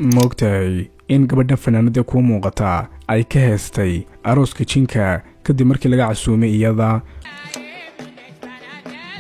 Maogtahay in gabadha fanaanada kuu muuqata ay ka heestay arooska jinka kadib markii laga casuumay iyada?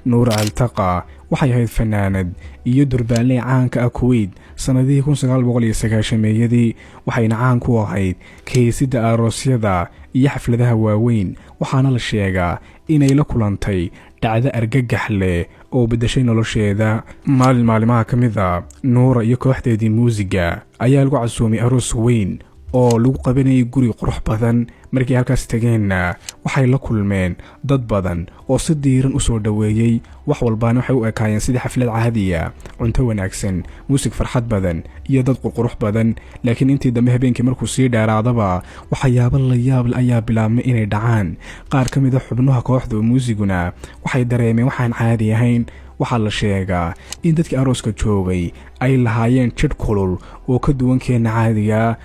Nuura Altaqa waxay ahayd fanaanad iyo durbaanley caanka ah Kuweyt sannadihii 1990-meeyadii, waxayna caan ku ahayd heesidda aroosyada iyo xafladaha waaweyn. Waxaana la sheegaa inay la kulantay dhacdo argagax leh oo beddeshay nolosheeda. Maalin maalimaha ka mid a, Nuura iyo kooxdeedii muusiga ayaa lagu casuumay aroos weyn oo lagu qabanayay guri qurux badan. Markii halkaas tageenna, waxay la kulmeen dad badan oo si diiran u soo dhoweeyey. Wax walbaana waxay u ekaayeen sidii xaflad caadiya: cunto wanaagsan, muusig farxad badan iyo dad qurqurux badan. Laakiin intii dambe habeenkii markuu sii dheeraadaba, waxyaabo la yaable ayaa bilaabmay inay dhacaan. Qaar ka mida xubnaha kooxda muusiguna waxay dareemeen waxaan caadi ahayn. Waxaa la sheegaa in dadkii arooska joogay ay lahaayeen jidh kulul oo ka duwan keenna caadiga,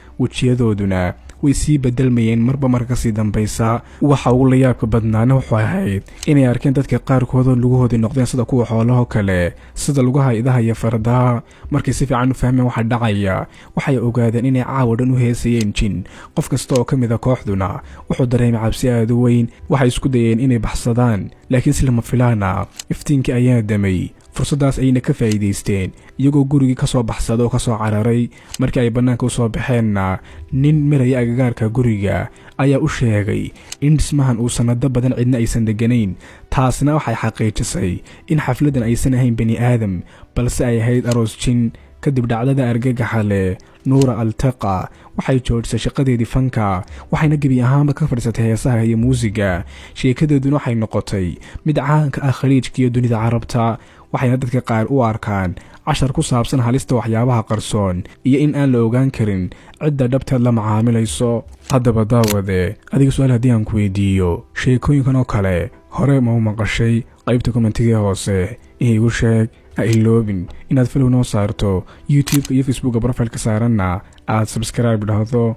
wejiyadooduna way sii bedelmayeen marba marka kasii dambaysa. Waxa ugu layaabka badnaana wuxuu ahayd inay arkeen dadka qaarkoodoo lugahoodii noqdeen sida kuwa xoolahoo kale, sida lugaha idaha iyo fardaha. Markay si fiican u fahmeen waxa dhacaya, waxay ogaadeen inay caawa dhan u heesayeen jin. Qof kasta oo ka mid a kooxduna wuxuu dareemay cabsi aad u weyn. Waxay isku dayeen inay baxsadaan, laakiin si lama filaana iftiinkii ayaa damay. Fursaddaas ayna ka faa'iidaysteen, iyagoo gurigii ka soo baxsada oo ka soo cararay. Markii ay bannaanka u soo baxeenna, nin maraya agagaarka guriga ayaa u sheegay in dhismahan uu sannado badan cidna aysan degganayn. Taasna waxay xaqiijisay in xafladdan aysan ahayn bani aadam, balse ay ahayd aroos jin. Kadib dhacdada argagaxa leh, Nuura Altaqa waxay joojisay shaqadeedii fanka, waxayna gebi ahaanba ka fadhiisatay heesaha iyo muusiga. Sheekadeeduna waxay noqotay mid caanka ah Khaliijka iyo dunida Carabta, waxayna dadka qaar u arkaan cashar ku saabsan halista waxyaabaha qarsoon iyo in aan la ogaan karin cidda dhabteed la macaamilayso. Haddaba daawade, adiga su-aal haddii aan ku weydiiyo, sheekooyinkan oo kale hore ma u maqashay? Qaybta commentigii hoose iigu sheeg. Ha iloobin inaad follow noo saarto YouTube-ka iyo Facebooka, profile-ka saaranna aad subscribe dhahdo.